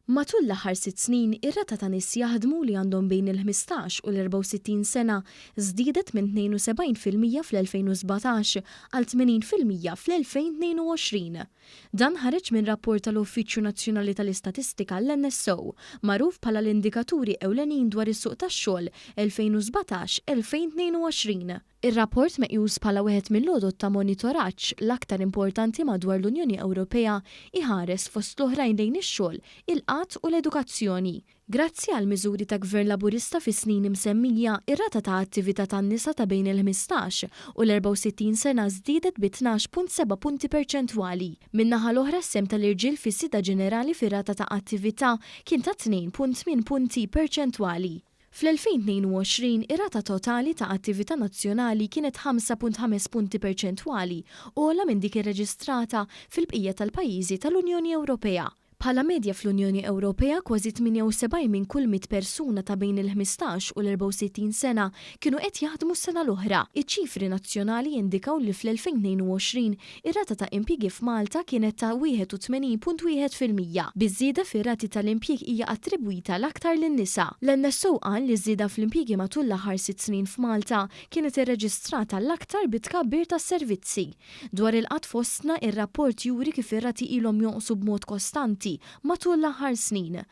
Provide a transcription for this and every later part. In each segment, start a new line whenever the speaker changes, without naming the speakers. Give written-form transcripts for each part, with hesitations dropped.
Matul l-aħħar sitt snin, ir-rata ta' nies jaħdmu li għandhom bejn il-15 u l-64 sena żdiedet minn 72% fl-2017 għal 80% fl-2022. Dan ħareġ minn rapport tal-Uffiċċju Nazzjonali tal-Istatistika, l-NSO, magħruf bħala l-Indikaturi Ewlenin dwar is-Suq tax-Xogħol 2017-2022. Ir-rapport, meqjus bħala wieħed mill-għodod ta' monitoraġġ l-aktar importanti madwar l-Unjoni Ewropea, iħares fost l-oħrajn lejn ix-xogħol, il-qgħad u l-edukazzjoni. Grazzi għal miżuri ta' Gvern Laburista fis-snin imsemmija, ir-rata ta' attività tan-nisa ta' bejn il-15 u l-64 sena żdiedet bi 12.7 punti perċentwali. Min-naħa l-oħra, s-sehem tal-irġiel fis-sida ġenerali fir-rata ta' attività kien ta' 2.8 punti perċentwali. Fl-2022, ir-rata totali ta' attività nazzjonali kienet 5.5 punti perċentwali ogħla minn dik irreġistrata fil-bqija tal-pajjiżi tal-Unjoni Ewropea. Bħala medja fl-Unjoni Ewropea, kważi 78 minn kull 100 persuna ta' bejn il-15 u l-64 sena kienu qed jaħdmu s-sena l-oħra. Iċ-ċifri nazzjonali jindikaw li fl-2022 ir-rata ta' impjiegi f'Malta kienet ta' 81.1%, biż-żieda fir-rati tal-impjieg hija attribwita l-aktar lin-nisa. L-NSO qal li ż-żieda fl-impjiegi matul l-aħħar sitt snin f'Malta kienet irreġistrata l-aktar bit-tkabbir tas-servizzi. Dwar il-qgħad fostna, ir-rapport juri kif ir-rati ilhom jonqsu b'mod kostanti matul l-aħħar snin.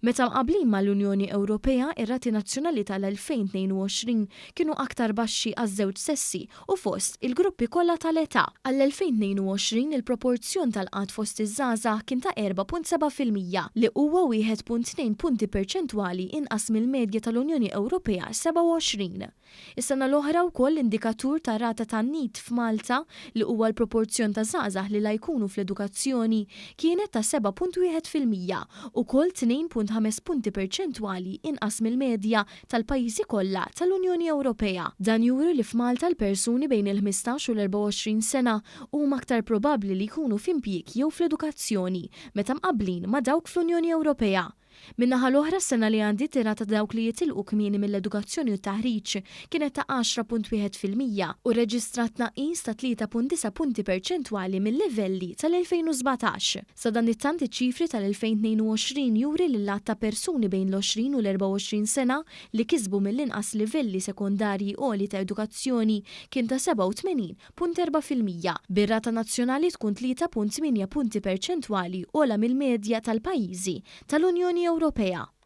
Meta mqabblin mal-Unjoni Ewropea, ir-rati nazzjonali tal-2022 kienu aktar baxxi għaż-żewġ sessi u fost il-gruppi kollha tal-età. Għall-2022, il-proporzjon tal-qgħad fost iż-żgħażagħ kien ta' 4.7%, li huwa 1.2 punti perċentwali inqas mill-medja tal-Unjoni Ewropea 27. Is-sena l-oħra wkoll l-indikatur ta' rata ta' NEET f'Malta, li huwa l-proporzjon ta' żgħażagħ li la jkunu fl-edukazzjoni, kienet ta' 7.1%, ukoll 2.5 punti perċentwali inqas mill-medja tal-pajjiżi kollha tal-Unjoni Ewropea. Dan juri li f'Malta l-persuni bejn il-15 u l-24 sena huma aktar probabbli li jkunu f'impjieg jew fl-edukazzjoni meta mqabblin ma' dawk fl-Unjoni Ewropea. Min-naħa l-oħra, s-sena li għaddiet ir-rata ta' dawk li jitilqu kmieni mill-edukazzjoni u t-taħriġ kienet ta' 10.1% u rreġistrat tnaqqis ta' 3.9 punti perċentwali mil-livelli tal-2017. Sadanittant iċ-ċifri tal-2022 juri li l-għadd ta' persuni bejn l-20 u l-24 sena li kisbu mill-inqas livelli sekondarji għoli ta' edukazzjoni kien ta' 87.4%, bir-rata nazzjonali tkun 3.8 punti perċentwali ogħla mill-medja tal-pajjiżi tal-Unjoni Ewropea.